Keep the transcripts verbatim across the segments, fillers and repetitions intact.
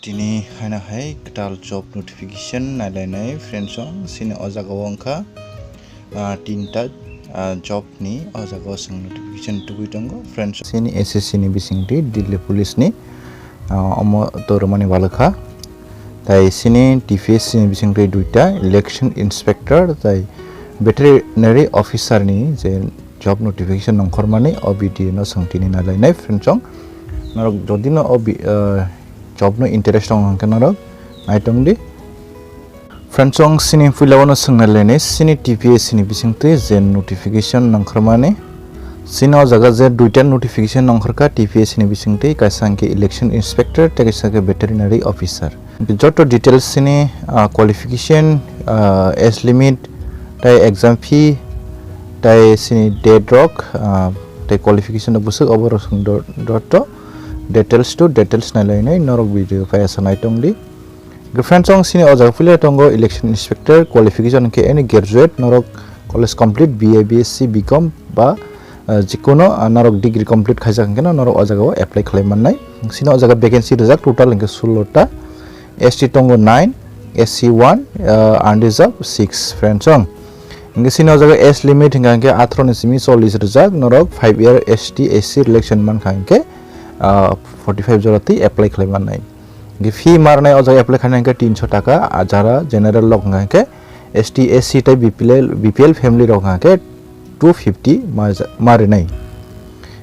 Tini haino hai kwtal job notification nailainai friends song, sini o jaga o wngkha, ah, tinta, ah, job ni o jaga o chwng notification tubui tongo friends. Sini S S C ni bisingtwi Delhi Police ni, ah, omo to rwmani walwkha. Tai sini T P S C ni bisingtwi duita, election inspector tai veterinary officer ni je job notification nongkhormani, o video no chwng tini nailainai friends song. Norok jodi no o bi-, ah, job no interest tong hwnkhe norok naitong di. Friends song, sini puila wano swngnai lainai, sini T P S C ni bisingtwi je notification nongkhormani. Sini o jaga je duita notification nongkhorkha T P S C ni bisingtwi, kaisa hwnkhe election inspector tei kaisa hwnkhe veterinary officer. Joto details sini, ah, qualification, ah, age limit, tei exam fee, tei sini date rok, ah, tei qualification rok bwswk obo rok song do-, joto details to details nailainai norok video phaiyasa naitong di. Friends song, sini o jaga puila tongo election inspector, qualification hwnkhe any graduate, norok college complete, B A, B S C, B Com ba, ah, jikunu, ah, norok degree complete khaijak hwnkhe no norok o jaga o apply khlai mannai. Sini o jaga vacancy rijak total hwnkhe sullo ta, S T tongo nine, S C one, ah, unreserved six friends song. Hwnkhe sini o jaga age limit hwnkha hwnkhe atharo ni simi chollish rijak, norok five year S T, S C relaxation mankha hwnkhe, ah, forty five jora twi apply khlai mannai. Hwnkhe fee ma rwnai o jaga apply khainai hwnkhe tinso taka, ah, jara general rok hwnkha hwnkhe S T, S C tei B P L, B P L family rok hwnkha hwnkhe two fifty ma ja-, ma rwnai.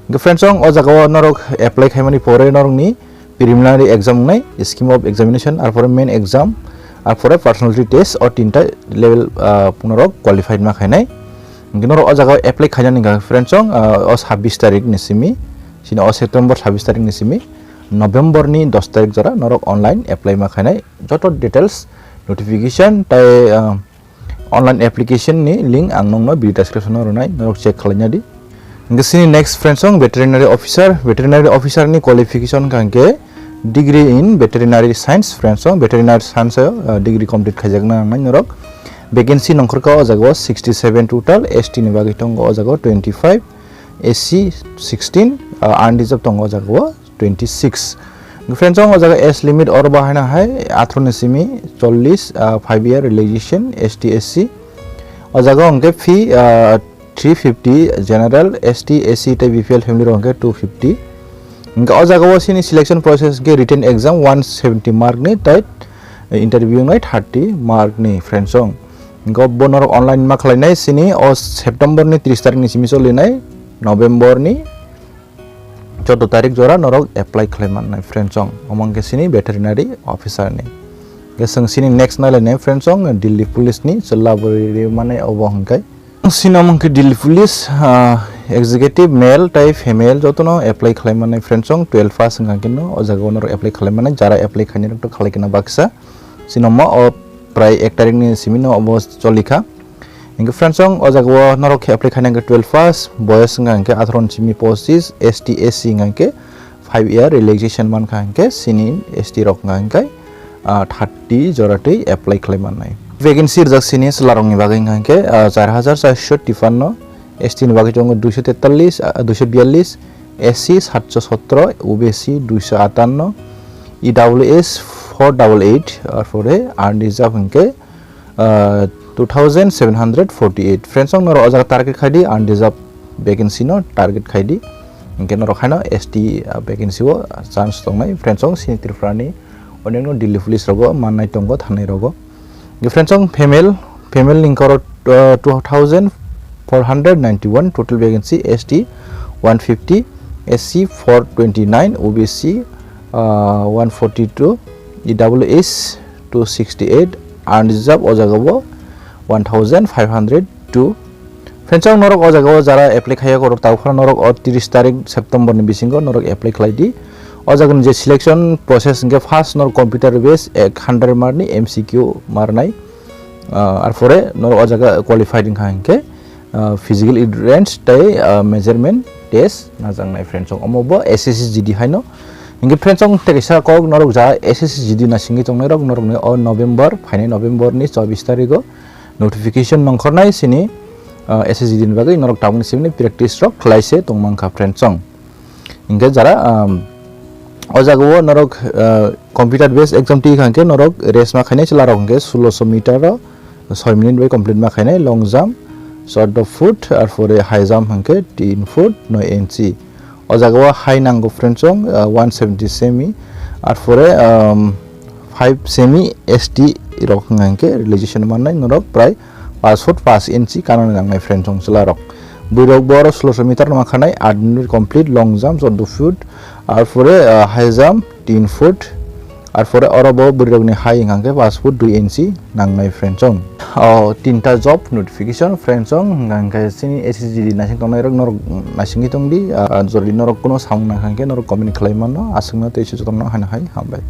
Hwnkhe friends song, o jaga o norok apply khaimani pore norokni preliminary exam wngnai, scheme of examination, arpore main exam, arpore personality test, o tinta level, ah, norok qualified ma khainai. Hwnkhe norok o jaga o apply khainani hwnkha friends song, ah, o sabbish tarik ni simi, sini o September sabbish tarik ni simi, November ni dos tarik jora norok online apply ma khainai. Joto details, notification tei, ah, online application ni link ang nokno video description o rwnai, norok check khlaina di. Hwnkhe sini next friends song veterinary officer, veterinary officer ni qualification hwnkha hwnkhe degree in veterinary science friends song, veterinary science o, ah, degree complete khaijakna nangnai norok. Vacancy nongkhorkha o jaga o sixty seven total, S T ni bagwi tongo o jaga o twenty five, S C sixteen, ah, unreserved tongo o jaga o twenty six. Friends song, o jaga age limit oro bahaina hai atharo ni simi chollish, ah, five year relaxation, S T, S C. O jaga hwnkhe fee, ah, three fifty general, S T, S C tei B P L family rok hwnkhe two fifty. Hwnkhe o jaga o sini selection process hwnkhe written exam one seventy mark ni tei interview wngnai thirty mark ni friends song. Hwnkhe bo norok online ma khlainai sini o September ni tris tarik ni simi solinai November ni choudo tarik jora norok apply khlai mannai friends song, omo hwnkhe sini veterinary officer ni. Hwnkhe chwng sini next nailainai friends song, Delhi Police ni chwla bwrwi rimani obo hwnkhe. Sini omo hwnkhe Delhi Police, ah, executive male tei female jotono apply khlai mannai friends song, twelve pass wngkha hwnkhe no o jaga o norok apply khlai mannai, jara apply khainai rok to khlai khe no baksa. Sini omo o prai ek tarik ni simi no obo cholikha. Hwnkhe friends song, o jaga o norok khe apply khaina hwnkhe twelve pass, boyos wngkha hwnkhe atharo ni simi pochis, S T, S C wngkha hwnkhe five year relaxation mankha hwnkhe sini S T rok wngkha hwnkhe, ah, thirty jora twi apply khlai mannai. Vacancy rijak sini chwla rok ni bagwi wngkha hwnkhe, ah, char hajar charso tipanno, S T ni bagwi tongo duiso tetallis, ah, duiso biyallis, S C satso sotro, O B C duiso atanno, E W S four double eight, arpore unreserved hwnkhe, ah, two thousand seven hundred forty eight. Friends song, norok o jaga target khai di, unreserved vacancy no target khai di. Hwnkhe norok haino S T, ah, vacancy o chance tongnai. Friends song, sini Tripura ni onekno Delhi Police rogo mannai tongo, thanai rogo. Friends song, female, female ni hwnkhe oro, ah, two thousand four hundred ninety one total vacancy, S T one fifty, S C four twenty nine, O B C, ah, one forty two, E W S two sixty eight, unreserved o jaga bo one thousand five hundred two. Friends song, norok o jaga o jara apply khaiya korok, tabuk phano norok o tris tarik September ni bisingo norok apply khlai di. O jaga ni je selection process hwnkhe first norok computer based ek hundred mark ni M C Q marnai. Ah, arpore norok o jaga qualified wngkha hwnkhe, ah, physical endurance tei, ah, measurement test najaknai friends song. Omo bo S S C G D haino. Hwnkhe friends song, tei kaisa kok norok ja S S C G D na singwi tongnai rok norok ni o November, phainai November ni chobbish tarigo notification nongkhornai sini, ah, S S C G D ni bagwi norok tabukni simi practice rok khlai se tongmang kha friends song. Hwnkhe jara, um, O jaga o norok, ah, computer based exam twi kha hwnkhe norok race ma khainai chwla rok hwnkhe sulosho meter o soi minute bai complete ma khainai, long jump chordo foot, arpore high jump hwnkhe tin foot noi inchi. O jaga o high nango friends song, ah, one seventy semi, arpore, um, five semi S T rok hwnkha hwnkhe realization mannai norok prai paanch foot paanch inchi kanani nangnai friends song chwla rok. Buirok bo oro sulosho meter no ma khanai, aat minute complete, long jump chordo foot, arpore, ah, high jump tin foot, arpore oro bo buirokni high hwnkha hwnkhe paanch foot dui inchi nangnai friends song. O tinta job notification friends song hwnkha hwnkhe chini S S G D naising tongnai rok norok naisingwi tongdi, ah, jodi norok kuno samung nangkha hwnkhe norok comment khlai mano, aswkno tei se jotono haino hai hambai.